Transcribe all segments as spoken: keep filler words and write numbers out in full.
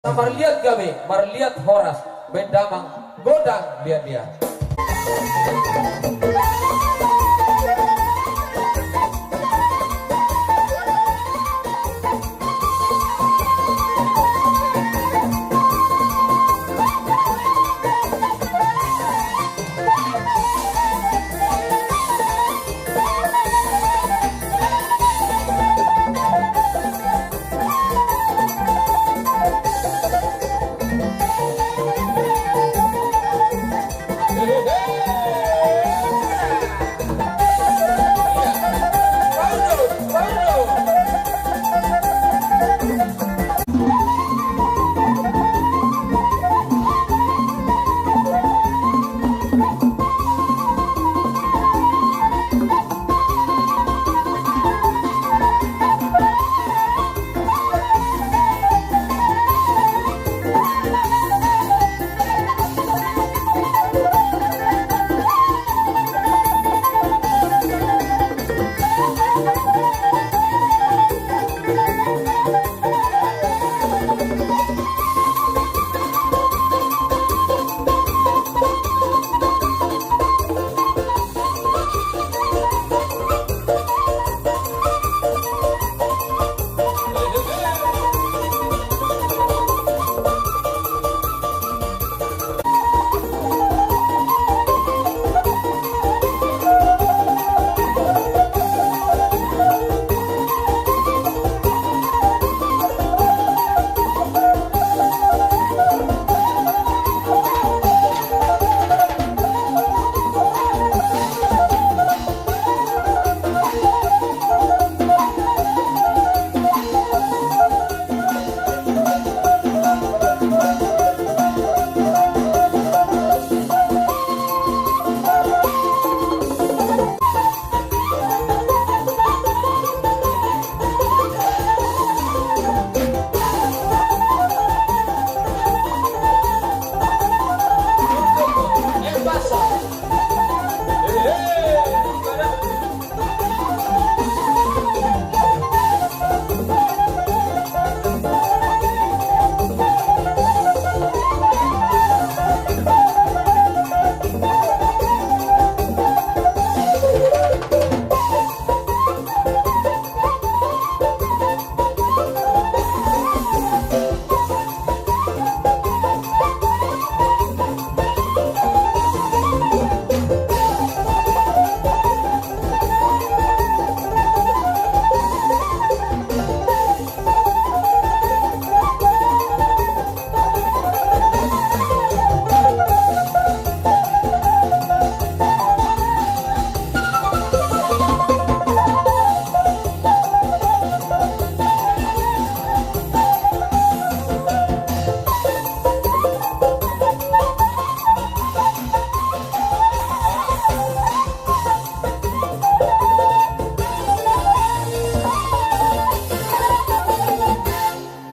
Marliat gabe, marliat horas, baen damang, godang liat-liat.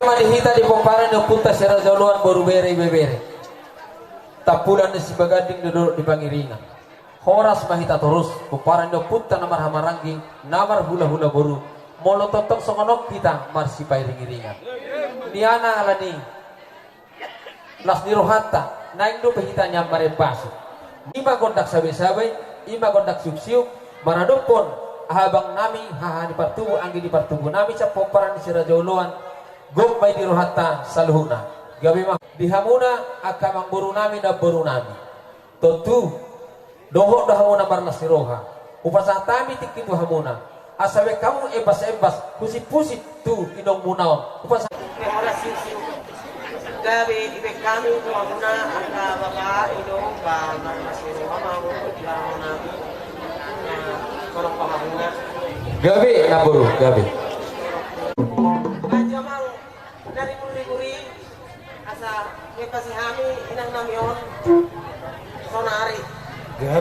Mari hita di pomparan ni ompunta si Raja Oloan, boru, bere, ibebere. Tampulan ni Sibaganding do didok di pangiringan. Horas ma hita torus, pomparan ni ompunta na marhahamaranggi, na marhulahula boru. Molo tongtong songon on hita marsipairingiringan. Nian ala ni las ni rohanta, naeng dope hita nian marembas. I ma gondang sabesabe, i ma gondang siuksiuk, maradophon haha abang nami, haha ni partubu, anggi ni partubu nami, sian pomparan ni si Raja Oloan, gok ma i di rohanta saluhutna. Gabe ma di hamuna angka amangboru nami, namboru nami. Tontu dohot do hamuna marlas ni roha. Hupasahat hami tingki tu hamuna, asa baen hamu embas-embas, husip-husip tu inongmuna on. Hupasahat. Gabe dibaen hami tu hamuna angka bapa, inong, ba marlas ni roha ma hamu di barangon nami. Songon i ma hamuna. Gabe, namboru, gabe. Baen hamu dari buri-buri. Asa dipasahat hami inang nami on saonari. Iya.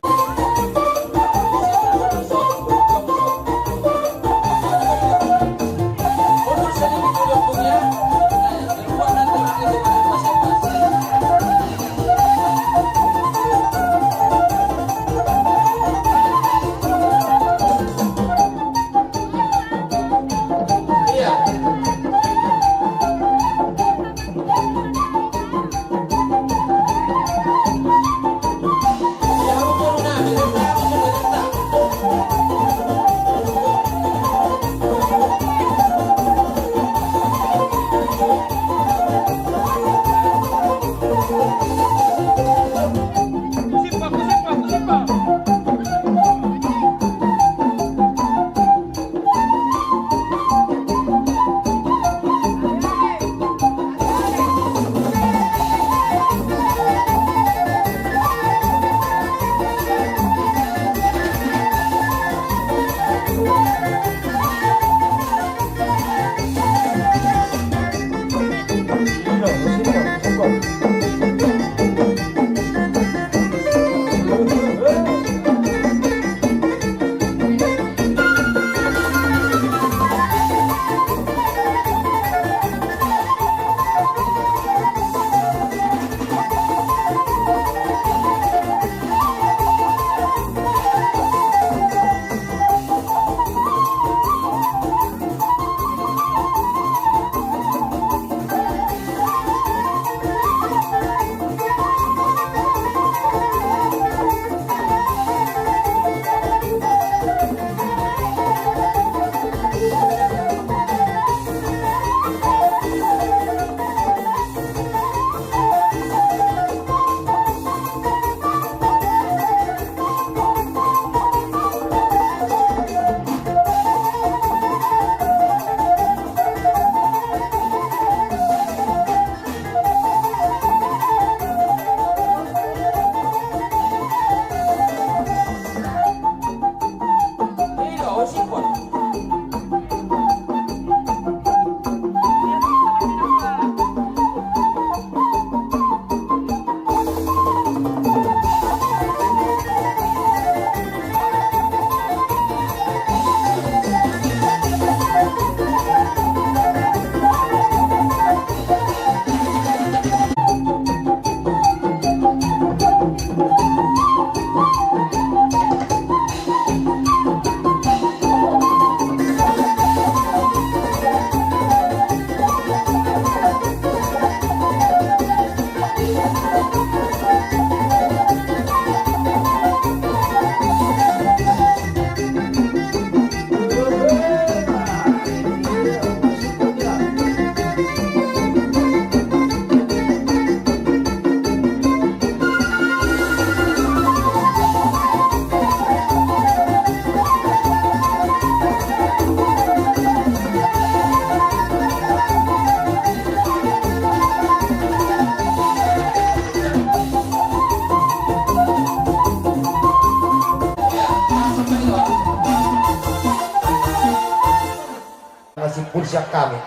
Sian hami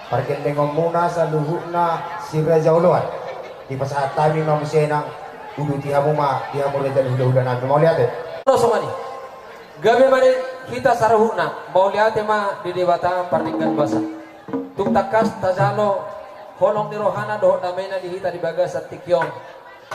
pargellengonmuna saluhutna si Raja Oloan, dipasahat hami ma muse nang, uduti hamu ma di hamu raja ni hulahula nami. Mauliate. Olo songon i. Gabe ma di hita saluhutna, mauliate ma di Debata pardenggan basa. Tung tangkas tajalo holong ni rohana dohot damena di hita di bagasan tingki on.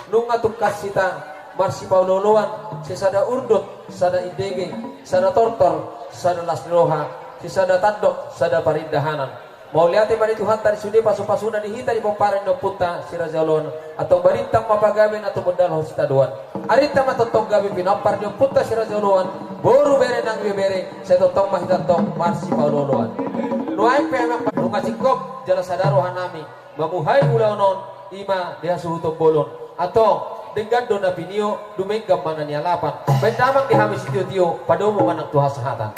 Nunga tungkas hita marsipaolooloan, sisada urdot, sada indege, sada tortor, sada las ni roha, sisada tandok, sada parindahanan. Mauliate ma di Tuhanta di sude pasupasuna di hita di pomparan ni ompunta si Raja Oloan. Antong barintang ma pagabe na tumundalhon sitadoan. Arinta ma tongtong gabe pinompar ni ompunta si Raja Oloan, boru bere nang ibebere, sai tongtong ma hita antong marsipaolooloan. Nuaeng pe amang, nunga singkop jala sada roha nami mamuhai ulaon on, i ma di hasuhuton bolon. Antong, denggan do na pinio, dumenggan ma na nialapan. Baen damang di hami sitiotio, padomu ma nang tu hasahatan.